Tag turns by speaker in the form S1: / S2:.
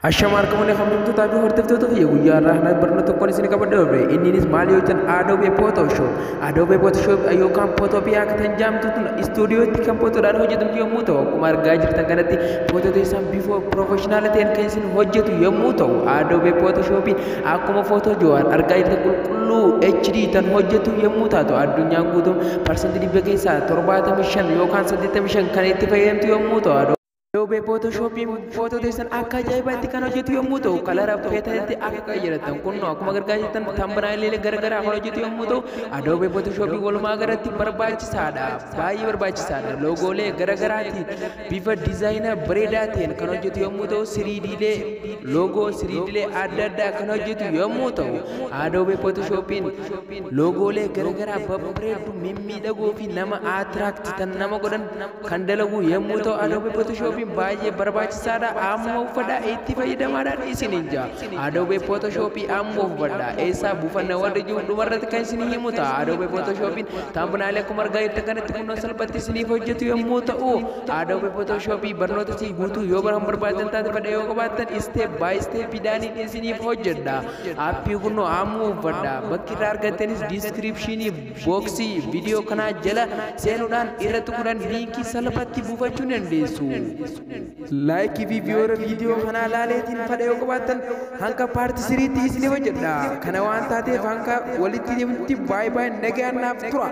S1: Ashama harka kabajamtootaa fi hordoftoota kiyya guyyaa irraa kana barnoota tokkoon isin qabadhe dhufe. Inninis maal yoo jedhan Adobe Photoshop. Adobe Photoshop yookaan Photopia kan jedhamtu tun istuudiyootti kan footoodhaan hojjetamtu yommuu ta'u, akkuma argaa jirtan kanatti footoo teessan bifa professional ta'een kan isin hojjetu yommuu ta'u, Adobe Photoshop akkuma footoo Jowaar argaa jirtan qulqulluu HD tan hojjetu yommuu taatu, addunyaan guutuun 100% keessaa 75 yookaan 85 kan itti fayyadamtu yommuu ta'u, Adobe Photoshop footoo teessan akka ajaa'ibaatti kan hojjetu yommuu ta'u, kalara feetanitti akka qayyaratan kun akkuma argaa jirtan thumbnailee garagaraa kan hojjetu yommuu ta'u, Adobe Photoshop walumaa galatti barbaachisaadha, baay'ee barbaachisaadha. Loogoolee garagaraatiin bifa diizaayinaa bareedaa ta'een kan hojjetu yommuu ta'u, 3Dlee loogoo 3Dlee adda addaa kan hojjetu yommuu ta'u, Adobe Photoshop loogoolee garagaraa babbareedduu mimmiidhagoo fi nama attract tan nama godhan kan dalagu yommuu ta'u, Adobe Photoshop baay'ee barbaachisaadha. Amma uffadhaa itti fayyadamaadhaan isiniin jaa. Adobe Photoshop amma uffadhaa eessaa buufanna warri jiru dhumarratti kan isin himu ta'a. Adobe Photoshop thumbnailee akkuma argaa jirtan kanatti kunnoo salphatti isiniif hojjetu yommuu ta'u, Adobe Photoshop barnoota isii guutuu yoo baran barbaadan taate fedha yoo qabaattan step by step daaniin isiniif hojjedha. Aappii kunnoo amma uffadhaa bakki irraa argattanis description boxii viidiyoo kanaa jala seenuudhaan irratti kudhan liinkii salphatti buufachuu dandeessu. Laayikii fi viidiyoo kanaa laaleetiin fedha yoo qabaattan hanga paartii siriitti isiniif hojjedha. Kana waan taateef hanga walitti deemnutti baay'ee baay'ee nagaan naaf tura.